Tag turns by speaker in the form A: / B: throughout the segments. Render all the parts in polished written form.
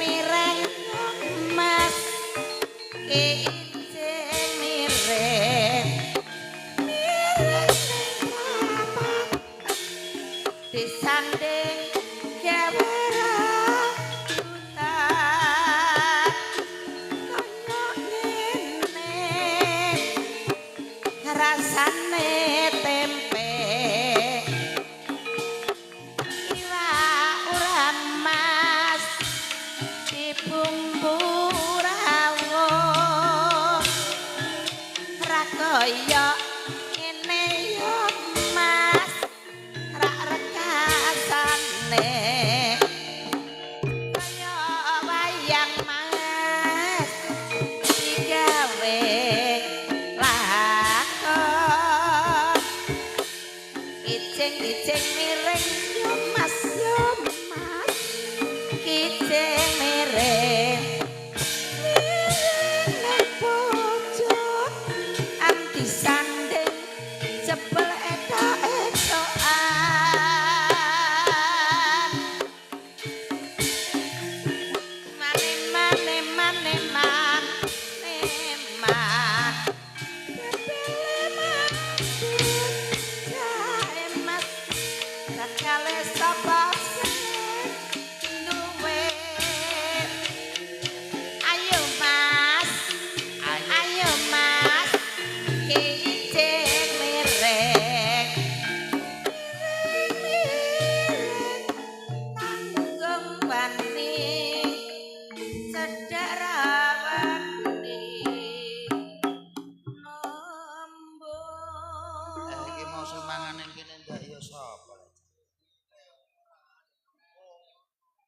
A: Mireng Mas, kijing mireng mireng ning papat disanding gewer rambutan kaya ngene rasane tempe iwak urang Mas dibumbu rawuh ra kaya ngene yo Mas, rak rekasane kaya wayang Mas digawe lakon. Kijing-kijing miring yo Mas, yo Mas, kijing miring miring nang pojok anti sanding jebel etok-etokan. Mane mane mane mane man bebele mandul jae Mas, bakale sapa sing duwe? Ayo Mas, ayo Mas, kijing mireng mireng tanggung wani cedhak rawani nombo.
B: Eh, iki mau sing mangan ning kene ndak ya sapa lek?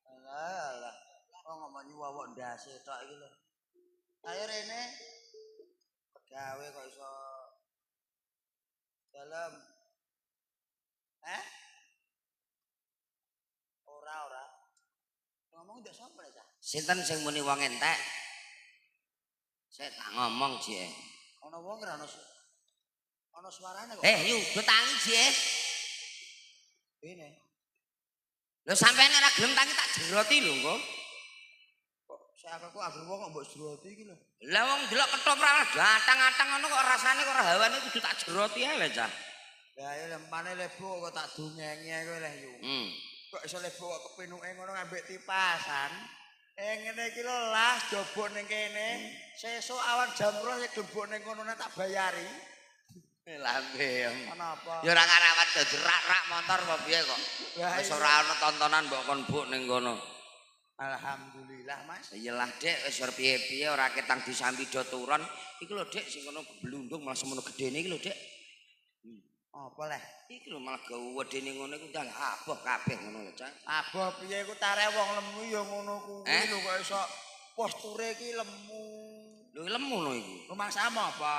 B: Alah, alah. Kok ngomong nyuwawok ndase tok iki lho. Ayo rene. Pegawe kok iso dalem. Eh? Ora, ora. Ngomong ndak sapa lek, Cah?
C: Sinten sing muni wong entek? Saya tak ngomong, Jie.
B: Ana wong ora ana ana suarane kok.
C: Eh, yu, do tangi, Jie.
B: Ini.
C: Lho sampeyan ora gelem tangi tak jeroti lho engko.
B: Kok saya aku anggere wong kok mbok jeroti iki lho.
C: Lah wong delok ketoprak datang-atang ngono kok rasane kok ora hawane kudu tak jeroti ae lho, Cah.
B: Lah ya lempane lebo kok tak dongengi ae kowe leh yu. Kok iso lebo kok kepenuke ngono ngambek tipasan. Eh ngene iki lho lah jobok ning kene. Sesuk awan jam 2 sing gembok ning kono nek tak bayari.
C: Lambe.
B: Ana apa?
C: Ya ora ngarawat dadi rak-rak motor apa piye kok.
B: Lah
C: Wis
B: iya.
C: ora ana tontonan mbok kon buk ning kono.
B: Alhamdulillah Mas.
C: Iyalah Dek, wis ora piye-piye ora ketang disambi do turun. Iki lho Dek sing kono blundung malah semono gedene iki lho Dek.
B: Apa leh?
C: Iki lho malah gawedene ngono iku ndal aboh kabeh ngono lho, Cah.
B: Aboh piye iku tare wong lemu ya ngono kuwi
C: Eh?
B: lho kok iso posture iki lemu.
C: Lho lemu lho iku.
B: Rumangsamu apa?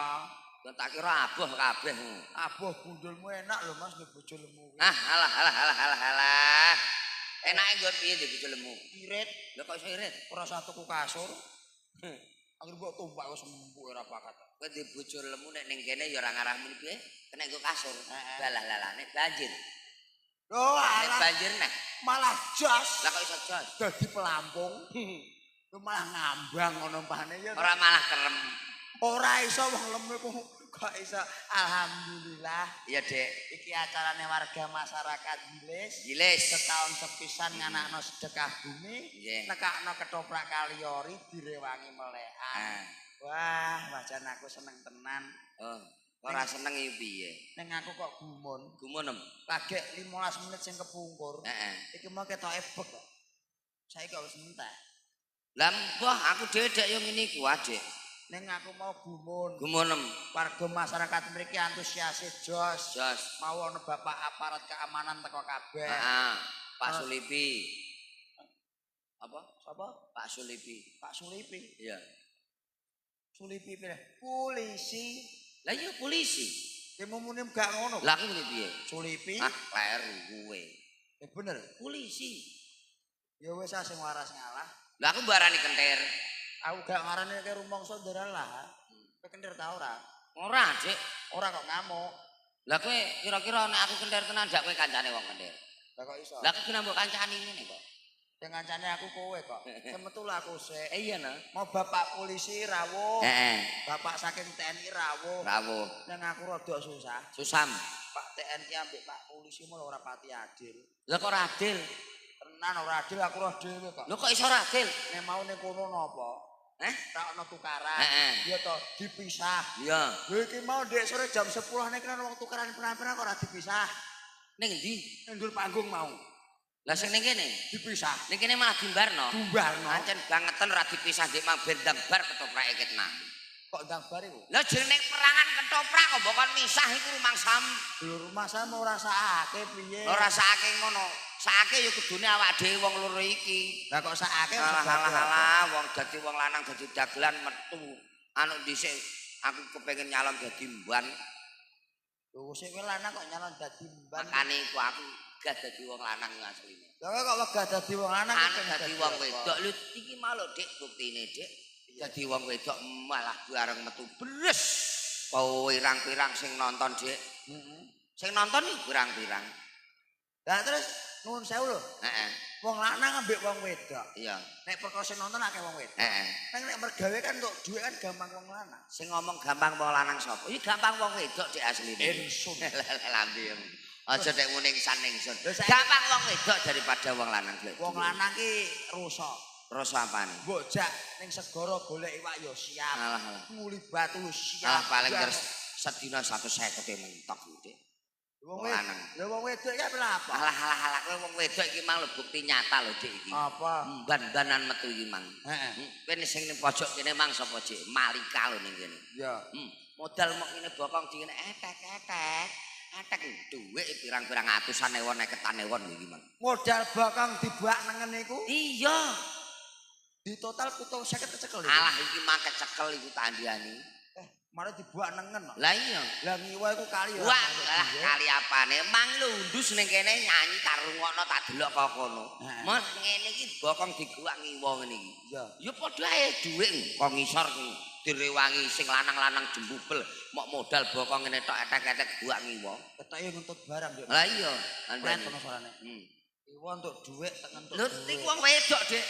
C: Lah tak kira aboh kabeh.
B: Aboh gundulmu enak lho Mas nek bojo lemu kuwi.
C: Ah, alah alah alah alah alah. Enake nggon piye ndek bojo lemu?
B: Irit.
C: Lho kok iso irit?
B: Ora usah tuku kasur. Anggere mbok tumpak wis empuk ora bakat.
C: Kowe ndek bojo lemu nek ning kene ya ora ngarah muni piye? Kena nggo kasur.
B: Heeh.
C: Balah lalah nek banjir.
B: Lho
C: Nek
B: alah
C: banjir neh.
B: malah jos.
C: Lah kok iso jos?
B: Dadi pelampung. Lho malah ngambang ngono mbahne ya.
C: Ora malah kerem.
B: Ora iso wong lemu iku kok iso. Alhamdulillah.
C: Iya, Dek.
B: Iki acarane warga masyarakat Gilis.
C: Gilis.
B: Setahun sepisan nganakno sedekah bumi,
C: Nggih.
B: nekakno ketoprak Kaliori direwangi melekan.
C: Ah.
B: Wah, wajan aku seneng tenan.
C: Oh, ora seneng iki piye?
B: Ning aku kok gumun.
C: Gumun em.
B: Lagek 15 menit sing kepungkur.
C: Heeh.
B: Iki mau ketoke bek kok. Saiki kok wis entek.
C: Lah mbah aku dhewe dek yo ngene iku, Adik.
B: Ning aku mau gumun.
C: Gumun em.
B: Warga masyarakat mriki antusias jos.
C: Jos.
B: Mau ana bapak aparat keamanan teko kabeh.
C: Heeh. Pak
B: Ah.
C: Sulipi. Apa?
B: Sapa?
C: Pak Sulipi.
B: Pak Sulipi.
C: Iya.
B: Sulipi piye? Polisi.
C: Lah iya polisi.
B: Ki mumune gak ngono.
C: Lah aku muni piye?
B: Sulipi.
C: Ah, kleru kowe.
B: Eh bener.
C: Polisi.
B: Ya wis ah sing waras ngalah.
C: Lah aku mbarani kentir.
B: Aku gak ngarani ke rumangsa ndaralah. Kowe kentir ta ora?
C: Ora, Dik.
B: Ora kok ngamuk.
C: Lah kowe kira-kira nek aku kentir tenan ndak kowe kancane wong kentir.
B: Lah kok iso?
C: Lah aku kena mbok kancani ngene kok.
B: Sing ngancane aku kowe kok. Sing metu lho aku sik.
C: Iya no.
B: Mau bapak polisi rawuh.
C: Heeh.
B: Bapak saking TNI rawuh.
C: Rawuh.
B: Nang aku rada susah.
C: Susam.
B: Pak TNI ambek Pak polisi mau ora pati adil.
C: Lah kok ora adil?
B: Tenan ora adil aku roh dhewe kok.
C: Lho kok iso ora adil?
B: Nek mau ning kono napa?
C: Eh?
B: Tak ono tukaran.
C: Heeh.
B: Iya to, dipisah.
C: Iya.
B: Lho iki mau ndek sore jam 10 nek kena wong tukaran pirang-pirang kok ora dipisah.
C: Ning endi?
B: Ning ndur panggung mau.
C: Lah sing ning kene?
B: Dipisah.
C: Ning kene malah dimbarno.
B: Dumbarno.
C: Pancen bangeten ora dipisah ndek mang bendang bar ketoprake ket mang.
B: Kok ndang bar iku?
C: Lah jenenge perangan ketoprak kok mbok kon misah iku rumangsam.
B: Lho rumangsamu ora sakake piye?
C: Ora sakake ngono. Sakake ya kudune awak dhewe wong loro iki.
B: Lah kok sakake
C: Alah alah alah wong dadi wong lanang dadi dagelan metu. Anu dhisik aku kepengin nyalon dadi mban.
B: Lho sik kowe lanang kok nyalon dadi mban.
C: Makane iku aku gak dadi wong lanang asline.
B: Lah kok wegah dadi wong lanang
C: Anu dadi wong wedok lho iki mau lho Dik buktine Dik. Dadi wong wedok malah bareng metu bres. Pirang-pirang sing nonton Dik.
B: Heeh.
C: Sing nonton iki pirang-pirang.
B: Lah terus nuwun sewu lho.
C: Heeh.
B: Wong lanang ambek wong wedok.
C: Iya.
B: Nek perkara sing nonton akeh wong wedok.
C: Heeh.
B: Nang nek mergawe kan entuk dhuwit kan gampang wong lanang.
C: Sing ngomong gampang wong lanang sapa? Iki gampang wong wedok Dik asline.
B: Ingsun.
C: Lambe. Aja nek muni ingsan ingsun.
B: Gampang
C: wong wedok daripada wong lanang.
B: Wong lanang ki rusak.
C: Rusak apane?
B: Mbok jak ning segara golek iwak ya siap.
C: Alah alah.
B: Nguli batu ya siap.
C: Alah paling terus sedina 150 mentok Dik.
B: Wong lanang. Lha wong wedok iki apa?
C: Alah alah alah kowe wong wedok iki mang lho bukti nyata lho Dik iki.
B: Apa?
C: Mban-mbanan metu iki mang.
B: Heeh.
C: Kowe sing ning pojok kene mang sapa Dik? Malika lho ning kene.
B: Iya.
C: Modal mok ngene bokong dikene etek-etek. Etek dhuwit pirang-pirang atusan ewon eketan ewon iki mang.
B: Modal bokong dibuak nengen iku?
C: Iya.
B: Di total 750 kecekel iki.
C: Alah iki mang kecekel iku tandhane.
B: Malah dibuak nengen kok.
C: Lah iya.
B: Lah ngiwa iku kali ya.
C: Wah, lah kali apane? Mang lundus ning kene nyanyi tak rungokno tak delok kok kono. Mas ngene iki bokong diguak ngiwa ngene iki.
B: Iya.
C: Ya padha ae dhuwit kok ngisor direwangi sing lanang-lanang jembubel mok modal bokong ngene tok etek-etek guak ngiwa.
B: Ketoke ngentut barang, Dik.
C: Lah iya,
B: andane. Kono suarane. Iwa entuk dhuwit tengen entuk.
C: Lho iku wong wedok, Dik.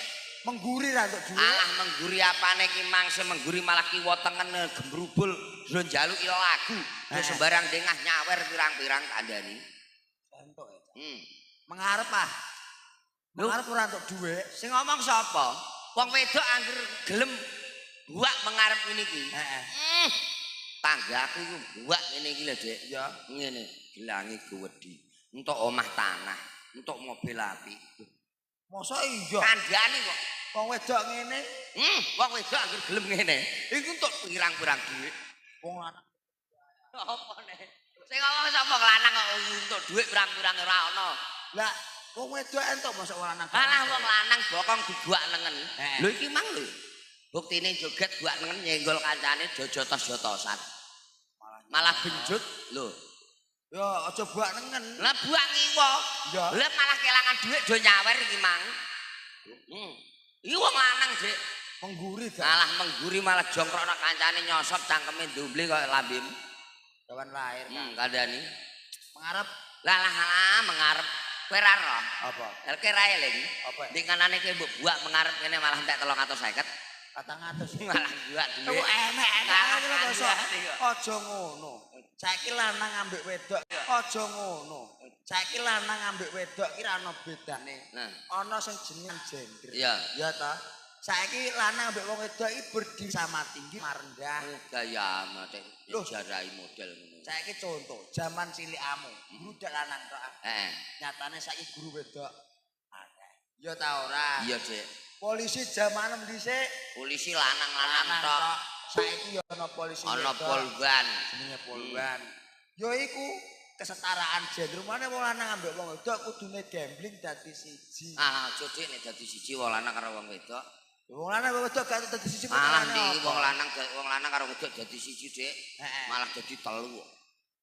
B: Mengguri ra entuk dhuwit.
C: Alah mengguri apane ki mang sing mengguri malah kiwa tengen gemrubul lho njaluki lagu. Lho sembarang dengah nyawer pirang-pirang kandhani.
B: Entuk ya. Mengarep ah. Mengarep ora entuk dhuwit.
C: Sing ngomong sapa? Wong wedok angger gelem buak mengarep ngene iki.
B: Heeh.
C: Tanggaku iku buak ngene iki lho, Dik.
B: Ya.
C: Ngene, gelange gewedhi. Entuk omah tanah, entuk mobil apik.
B: Mosok iya?
C: Kandhane kok.
B: Wong wedok ngene.
C: Wong wedok angger gelem ngene. Iku entuk pirang-pirang dhuwit.
B: Wong lanang.
C: Apa ne? Sing ngomong sapa lanang kok entuk dhuwit pirang-pirang ora ana.
B: Lah wong wedok entuk mosok wong lanang.
C: Alah wong lanang bokong dibuak nengen. Lho iki mang lho. Buktine joget buak nengen nyenggol kancane jojotos-jotosan. Malah benjut lho.
B: Ya aja buak nengen.
C: Lah buak ngiwa. Lah malah kelangan dhuwit do nyawer iki mang. Iki wong lanang, Dik.
B: Mengguri gak?
C: Malah mengguri malah jongkrokno kancane nyosot cangkeme ndumbli kaya lambem.
B: Kawan lahir kan.
C: Kandhani.
B: Mengarep.
C: Lah lah lah mengarep. Kowe ra roh.
B: Apa?
C: Kowe ra eling.
B: Apa?
C: Ning kanane kowe mbok buak mengarep kene malah entek 350.
B: 400.
C: Malah buak dhuwit.
B: Enek-enek iki lho kok. Aja ngono. Saiki lanang ambek wedok aja ngono. Saiki lanang ambek wedok ki ra ono bedane. Ana sing jeneng gender.
C: Iya.
B: Ya ta? Saiki lanang ambek wong wedok iki berdiri sama tinggi marendah.
C: Gaya mate jarai model ngono.
B: Saiki contoh, jaman cilikamu, guru dak lanang tok.
C: Heeh.
B: Nyatane saiki guru wedok akeh. Ya ta ora?
C: Iya, Dik.
B: Polisi jaman dhisik,
C: polisi lanang-lanang tok.
B: Saiki ya ana polisi wedok.
C: Ana polwan.
B: Jenenge polwan. Ya iku kesetaraan gender. Mane wong lanang ambek wong wedok kudune gambling dadi siji.
C: Ah, aja Dik nek dadi siji wong lanang karo wong wedok.
B: Wong lanang wong wedok gak dadi siji.
C: Malah ndi wong lanang karo wedok dadi siji, Dik. Malah dadi telu kok.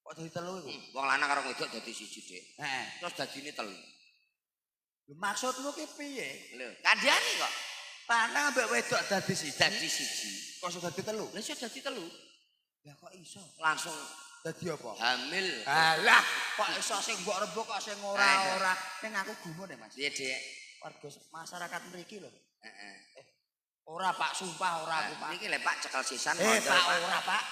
B: Kok dadi telu iku?
C: Wong lanang karo wedok dadi siji, Dik.
B: Heeh.
C: Terus dadine telu.
B: Lho maksudmu ki piye?
C: Lho, kandhane kok.
B: Lanang ambek wedok dadi siji.
C: Dadi siji.
B: Kok iso dadi telu?
C: Lah iso dadi telu.
B: Lah kok iso?
C: Langsung
B: dadi apa?
C: Hamil.
B: Alah, kok iso sing mbok rembug kok sing ora-ora. Ning aku gumun ya, Mas.
C: Piye, Dik?
B: Warga masyarakat mriki lho.
C: Heeh.
B: Ora Pak, sumpah ora aku Pak.
C: Niki lho Pak cekel sisan.
B: Pak ora Pak.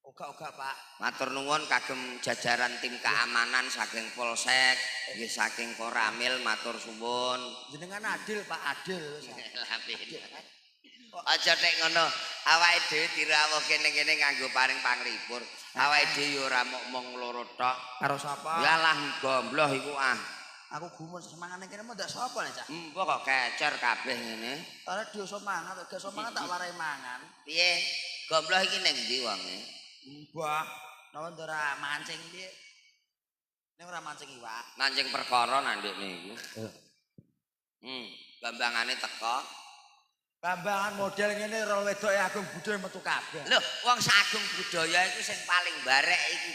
B: Uga-uga Pak.
C: Matur nuwun kagem jajaran tim keamanan saking Polsek, nggih saking Koramil matur suwun.
B: Jenengan adil Pak, adil wis.
C: Aja tek ngono, awake dhewe dirawuhke ning kene nganggo paring panglipur. Awake dhewe ya ora mung loro tok.
B: Karo sapa?
C: Yalah gombloh iku ah.
B: Aku gumun semangat ning kene mau ndak sapa lho, Cak.
C: Mbok kok kecer kabeh ngene.
B: Ora dioso mangan, gak iso mangan tak warai mangan.
C: Piye? Gombloh iki ning ndi wonge?
B: Mbah, napa ora mancing piye? Ning ora mancing iwak.
C: Mancing perkara nandikne iku. Bambangane teko.
B: Bambangan model ngene ro wedoke Agung Budaya metu kabeh.
C: Lho, wong Sagung Budaya iku sing paling barek iku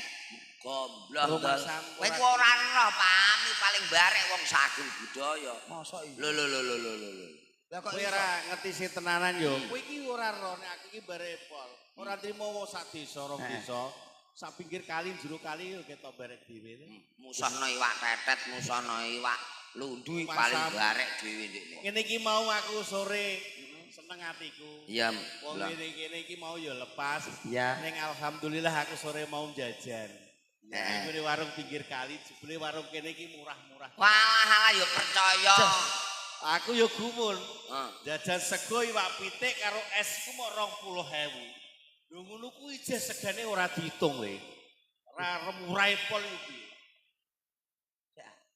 C: gombloh. Kowe iku ora roh pahami paling barek wong Sagung Budaya.
B: Mosok iya.
C: Lho lho lho lho lho lho.
B: Lah kok
D: kowe ora ngerti sing tenanan yo. Kowe iki ora roh nek aku iki barek pol. Ora trimo wong sak desa rong desa. Sak pinggir kali jero kali yo ketok barek dhewe.
C: Musahno iwak tetet, musahno iwak lundu paling barek dhewe ndekne.
D: Ngene iki mau aku sore seneng atiku.
C: Iya.
D: Wong ngene iki mau ya lepas.
C: Iya.
D: Ning alhamdulillah aku sore mau jajan. Iku di warung pinggir kali, jebule warung kene iki murah-murah.
C: Walah alah ya percaya.
D: Aku ya gumun. Jajan sego iwak pitik karo es ku mok 20.000. Lho ngono kuwi jeh segane ora diitung le. Ora murah pol iku piye.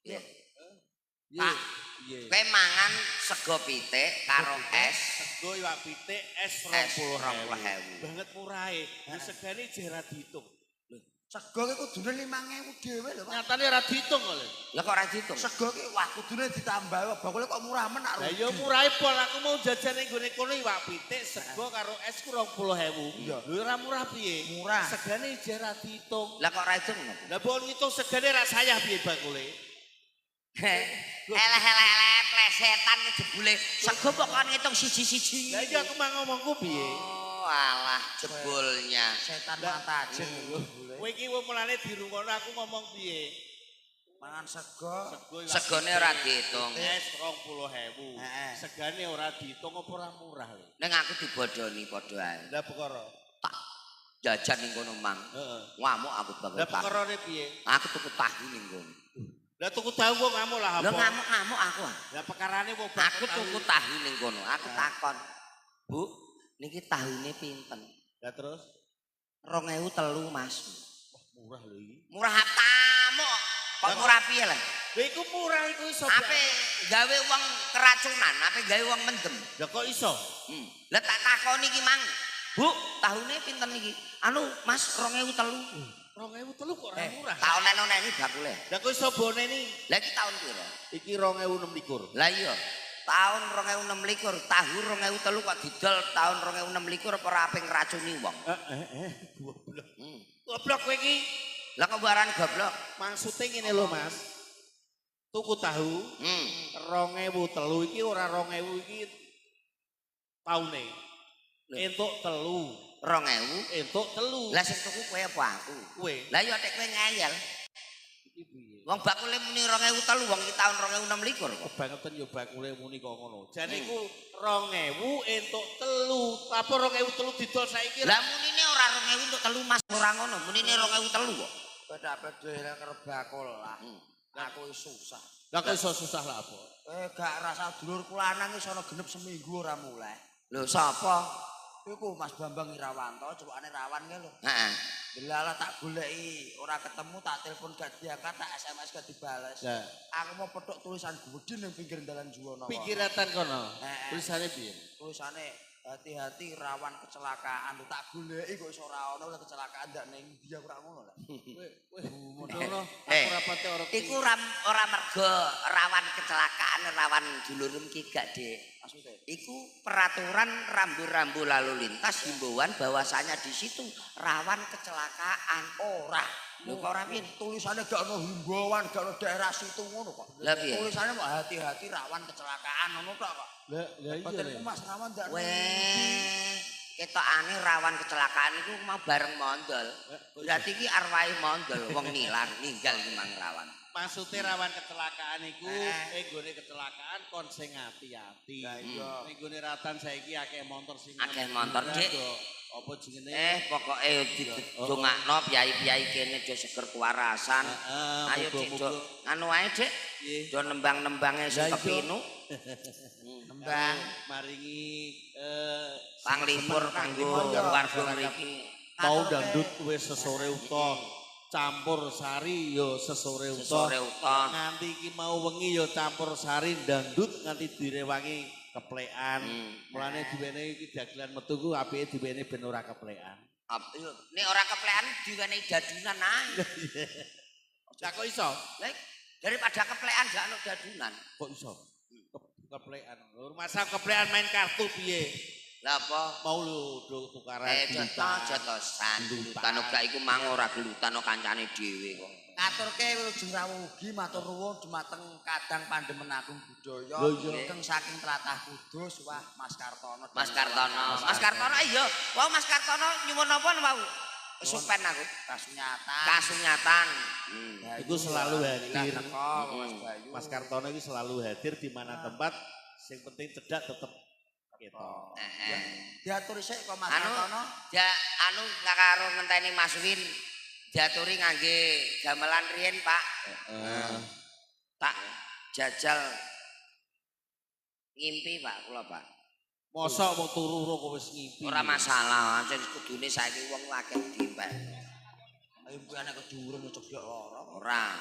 C: Iya. Pak, kowe mangan sego pitik karo es.
D: Sego iwak pitik es 20.000. Banget murahe. Lho segane jeh ora diitung.
B: Sego ki kudune 5.000 dhewe lho, Pak.
D: Nyatane ora diitung kok lho.
C: Lah kok ora diitung?
B: Sego ki wah kudune ditambah, bakule kok murah men nak.
D: Lah ya murahe pol aku mau jajan ning gone kono iwak pitik sego karo es ku 20.000. Lho ora murah piye?
B: Murah.
D: Segane jeh ora diitung.
C: Lah kok ora diitung napa?
D: Lah mbok ngitung segane ra sayah piye bakule?
C: Eleh eleh eleh plesetan jebule sego kok kon ngitung siji-siji.
D: Lah iya aku mang ngomongku piye?
C: Oh alah jebulnya.
B: Setan mata ajen.
D: Kowe iki wong mulane dirungokno aku ngomong piye?
B: Mangan sego.
C: Segone ora diitung.
D: Es 20.000. Segane ora diitung apa ora murah lho.
C: Ning aku dibodoni padha ae.
D: Lah perkara
C: tak jajan ning kono mang.
D: Heeh.
C: Ngamuk aku bakal.
D: Lah perkarane piye?
C: Aku tuku tahu ning kono.
D: Lah tuku tahu kok ngamuk lah apa?
C: Lah ngamuk-ngamuk aku.
D: Lah perkarane wong
C: aku tuku tahu ning kono. Aku takon, "Bu, niki tahune pinten?"
D: Lah terus
C: 2003, Mas.
D: Wah, murah lho iki.
C: Murah tamuk. Kok murah piye lah?
D: Lha iku murah iku iso.
C: Ape gawe wong keracunan, ape gawe wong mendem.
D: Lah kok iso?
C: Lah tak takoni iki mang. Bu, tahune pinten iki? Anu, Mas, 2003.
D: 2003 kok ora murah.
C: Tak onen-oneni bakule.
D: Lah kok iso boneni?
C: Lah iki taun piro?
D: Iki 2026.
C: Lah iya. Tahun 2026, tahu 2003 kok didol tahun 2026 apa ora ape ngracuni wong?
D: Goblok. Goblok kowe iki.
C: Lah kok barang goblok?
D: Maksude ngene lho, Mas. Tuku tahu 2003 iki ora 2000 iki taune. Entuk telu.
C: 2000
D: entuk telu.
C: Lah sing tuku kowe apa aku?
D: Kowe.
C: Lah iya tek kowe ngeyel.
D: Iki piye?
C: Wong bakule muni 2003 wong iki taun 2026 kok.
D: Kebangetan yo bakule muni kok ngono. Jane iku 2000 entuk telu. Apa 2003 didol saiki?
C: Lah munine ora 2000 entuk telu Mas, ora ngono. Munine 2003 kok.
B: Beda-beda karo bakul lah. Aku susah.
D: Lah kok iso susah lah apa?
B: Gak rasa dulurku lanang iso ana genep seminggu ora mulai.
C: Lho sapa?
B: Iku Mas Bambang Irawanto, celukane Rawan kae lho.
C: Heeh.
B: Delalah tak goleki, ora ketemu, tak telepon gak diangkat, tak SMS gak dibales.
D: Lah.
B: Aku mau petuk tulisan gedhe ning pinggir dalan Juwono.
D: Pinggiratan kono. Tulisane piye?
B: Tulisane hati-hati rawan kecelakaan. Lho tak goleki kok iso ora ono kecelakaan ndak ning ndi aku ora ngono lah.
D: Weh, ngono. Aku ora pate ora.
C: Iku ora mergo rawan kecelakaan, rawan dulurem ki gak, Dik.
B: Maksudnya?
C: Iku peraturan rambu-rambu lalu lintas himbauan bahwasanya di situ rawan kecelakaan.
B: Ora.
C: Lho kok ora piye?
B: Tulisannya gak ono himbauan, gak ono daerah situ ngono kok.
C: Lah piye?
B: Tulisannya mau hati-hati rawan kecelakaan ngono tok kok.
D: Lah lah iya.
B: Batinku Mas rawan ndak.
C: Weh, ketokane rawan kecelakaan iku mau bareng mondol. Berarti iki arwahe mondol wong nilang ninggal iki mang rawan.
D: Maksude rawan kecelakaan iku ing gone kecelakaan kon sing ati-ati. Ning gone ratan saiki akeh montor sing
C: akeh montor, Dik.
D: Apa jenenge?
C: Pokoke didongakno piyai-piyai kene do seger kewarasan. Ayo Dik, do anu ae Dik. Do nembang-nembange sing kepinu.
B: Nembang
D: maringi
C: panglipur kanggo warga mriki.
D: Mau dangdut wis sesore utuh. Campur sari ya sesore utuh. Nganti iki mau wengi ya campur sari dangdut nganti direwangi keplekan. Mulane diwenehi iki dagelan metu ku apike diwenehi ben ora keplekan.
C: Nek ora keplekan diwenehi dadunan ae.
D: Lah kok iso?
C: Lah daripada keplekan gak ono dadunan.
D: Kok iso? Keplekan. Rumasa keplekan main kartu piye?
C: Lah apa?
D: Mau lho do tukaran.
C: Jotosan. Gelutan uga iku mang ora gelutan kancane dhewe kok.
B: Ngaturke wilujeng rawuh ugi matur nuwun dumateng kadang pandemen agung budaya ingkang saking tlatah Kudus. Wah, Mas Kartono.
C: Mas Kartono. Mas Kartono iya. Wau Mas Kartono nyuwun napa wau? Kesupen aku.
B: Kasunyatan.
C: Kasunyatan.
D: Iku selalu hadir. Mas Kartono iki selalu hadir di mana tempat sing penting cedak tetep ketok.
B: Diatur sik kok Mas Kartono.
C: Ya anu karo ngenteni Mas Win. Diaturi ngangge gamelan riyen, Pak. Tak jajal ngimpi, Pak, kula, Pak.
D: Mosok wong turu ora kok wis ngimpi.
C: Ora masalah, ancen kudune saiki wong akeh dimpek.
B: Ayo mbok anak keduren ceblok lara.
C: Ora.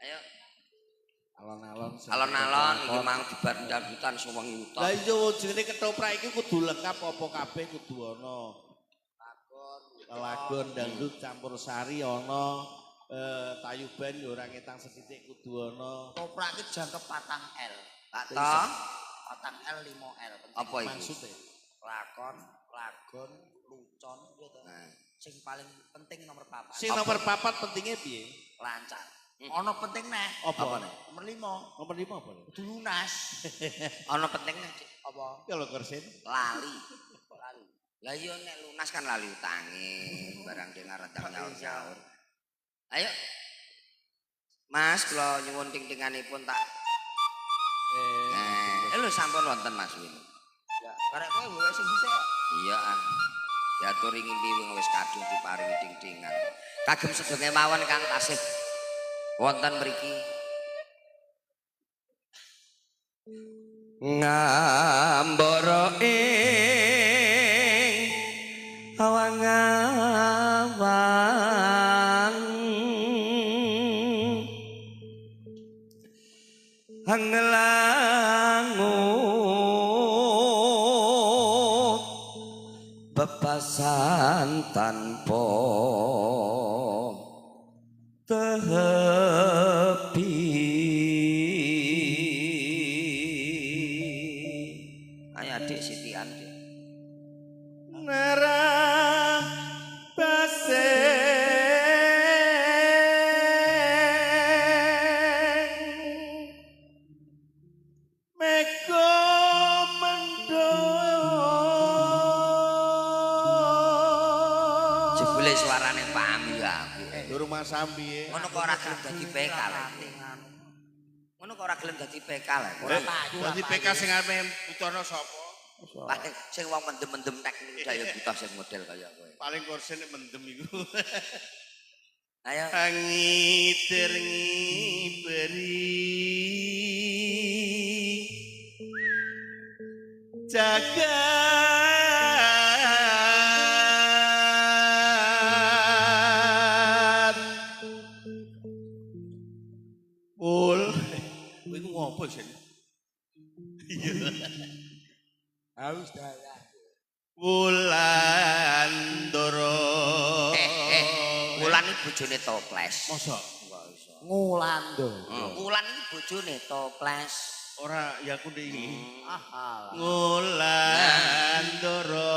C: Ayo.
D: Alon-alon.
C: Alon-alon iki mang dibar dangdutan sewengi uta.
D: Lah iya jenenge ketoprak iki kudu lengkap apa kabeh kudu ana. Lagon dangdut campur sari ana, tayuban ya ora ngetang sethithik kudu ana.
B: Ketoprak iki jangkep 4 L.
C: Pak toh?
B: 4 L 5 L.
C: Apa iku?
D: Maksude?
B: Lakon, lagon, lucon ya to. Sing paling penting nomor 4.
D: Sing nomor 4 pentingnya piye?
B: Lancar. Ana penting neh.
D: Apa?
B: Nomor 5.
D: Nomor 5 apa?
B: Kudu lunas.
C: Ana penting neh, Dik.
B: Apa?
D: Ya lho Kursin.
C: Lali. Lah iya nek lunas kan lali utange, barang dhewe ngarep nyaur-nyaur. Ayo. Mas, kula nyuwun ting-tinganipun tak. Lho sampun wonten Mas Win.
B: Ya, karek kowe wae sing dhisik.
C: Iya ah. Diaturi ngimpi wong wis kadung diparingi ting-tingan. Kagem sedaya mawon kang tasih wonten mriki. Ngambara ing awang-awang hanglangu bebasan tanpa tepi. Ayo adik Siti Andi.
D: Narah baseng mego mendo.
C: Jebule suarane Pak Ami ya aku.
D: Lho rumah sampiye.
C: Ngono kok ora gelem dadi PK lho. Ngono kok ora gelem dadi PK lho.
B: Ora payu.
D: Dadi PK sing arepe butono sapa?
C: Paling sing wong mendem-mendem teknik daya butuh sing model kaya kowe.
D: Paling kursen nek mendem iku.
C: Ayo.
D: Angiter ngiberi jagat Pul. Kowe iku ngopo sih? Iya.
B: Haus daya.
D: Wulandoro.
C: Wulan iki bojone Toples.
D: Mosok?
C: Enggak iso.
B: Ngulando.
C: Wulan iki bojone Toples.
D: Ora ya aku ndek iki.
B: Ah.
D: Ngulandoro.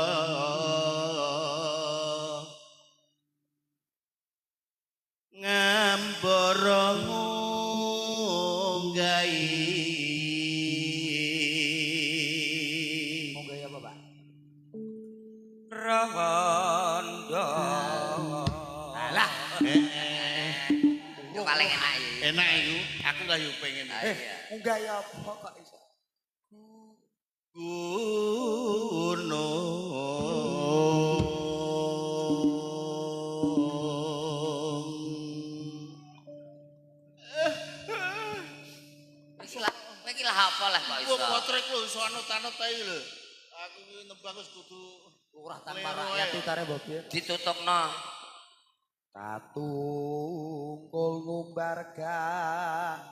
D: Ngambara ngunggahi.
B: Monggo ya apa, Pak?
C: Rondo.
B: Alah.
C: Itu paling
D: Enak iku, aku lah yo pengen.
C: Ah, iya.
B: Munggah ya apa kok iso?
D: Gunung.
C: Wis lah, kowe iki lah apa lah kok iso.
D: Wong potrek lho iso anut-anut ae lho. Aku iki nembang wis kudu
B: Lurah tanpa
D: Lero
B: rakyat
D: ae.
B: tutare mbok piye?
C: Ditutupno.
B: Katungkul ngumbar gasan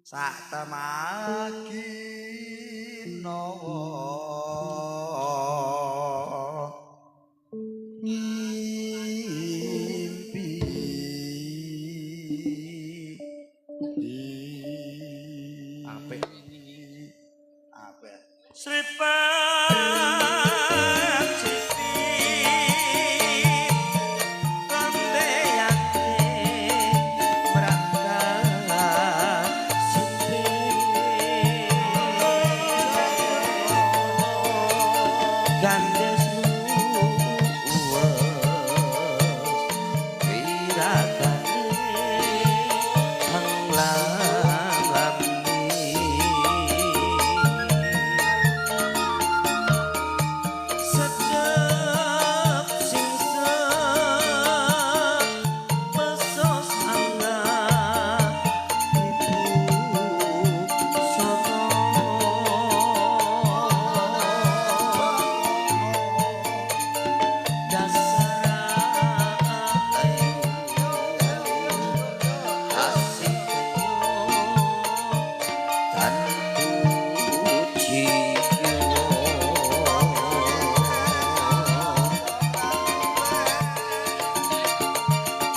B: sak temagi nawa ngimpi.
D: Apik.
B: Apik.
D: Sripat sripit lambeyane mraka sipit gandes luwes wiratane hang lambi. Sedep sing pesos angga ibu sono dasar ayu asik tan puji.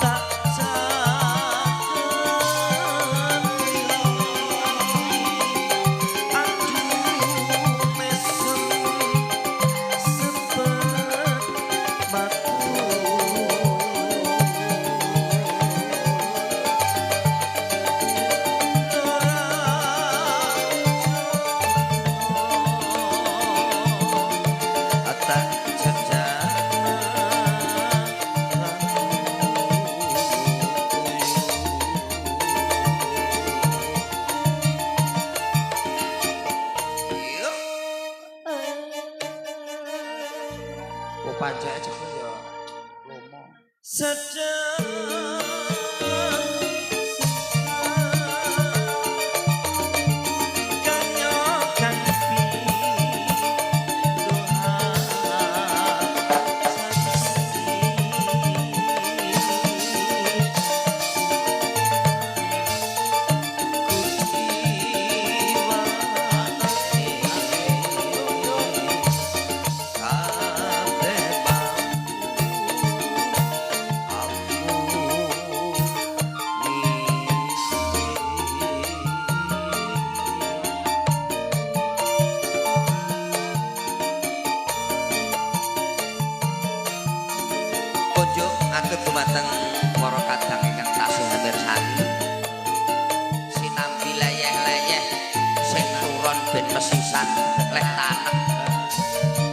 D: Tak aduh mesem sempet matu. Atan jejak.
C: Yuk.
B: Oh pancake cepet ya. Lomo.
D: Sedang
C: Kabeh Kunjuk atur dumateng para kadang ingkang tasih mirsani. Sinambi leyeh-leyeh sing turon ben mesisan leh tanek.
B: Sripet.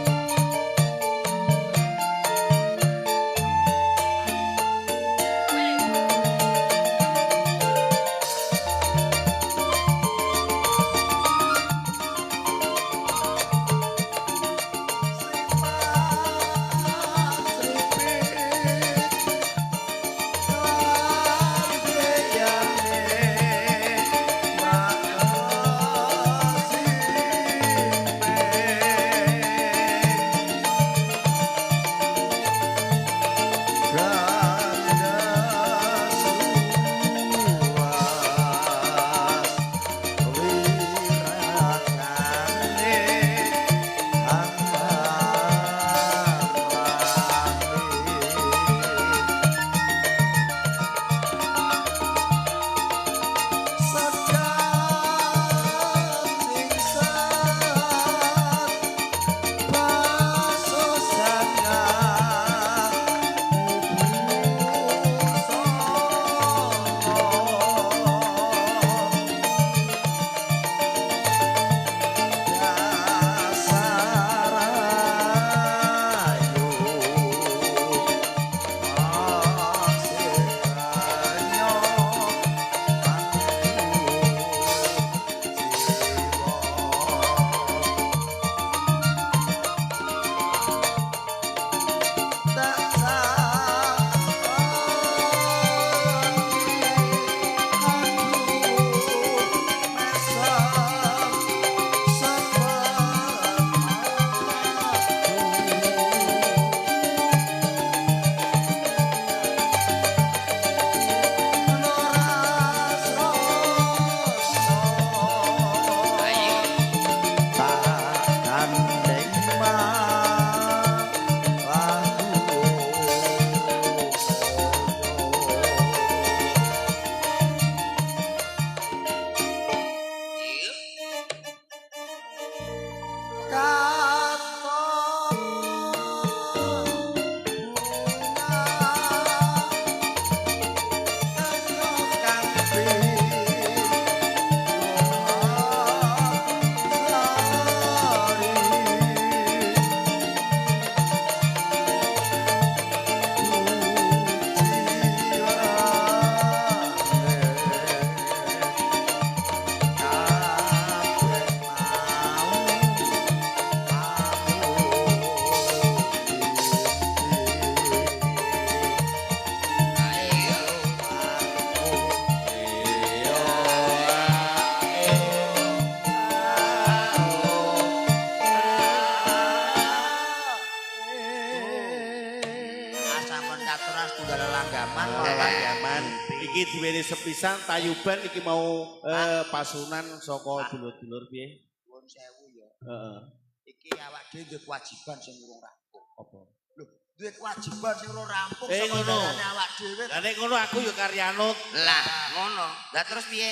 B: Ora setunggal langgaman.
D: Langgaman iki diwene sepisan tayuban iki mau pasunan saka dulur-dulur piye?
B: Nuwun sewu ya.
D: Heeh.
B: Iki awak dhewe duwe kewajiban sing urung rampung.
D: Apa?
B: Lho, duwe kewajiban sing urung rampung
D: Eh,
B: saka
D: ngono.
B: dalane awak dhewe.
D: Lah nek ngono aku ya karyanut.
C: Lah, ngono. Lah terus piye?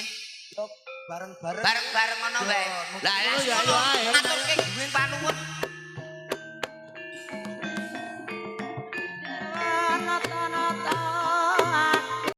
B: Yo, bareng-bareng.
C: Bareng-bareng ngono wae. Lah
D: Ngono ya
C: ngono.
D: ayo ae.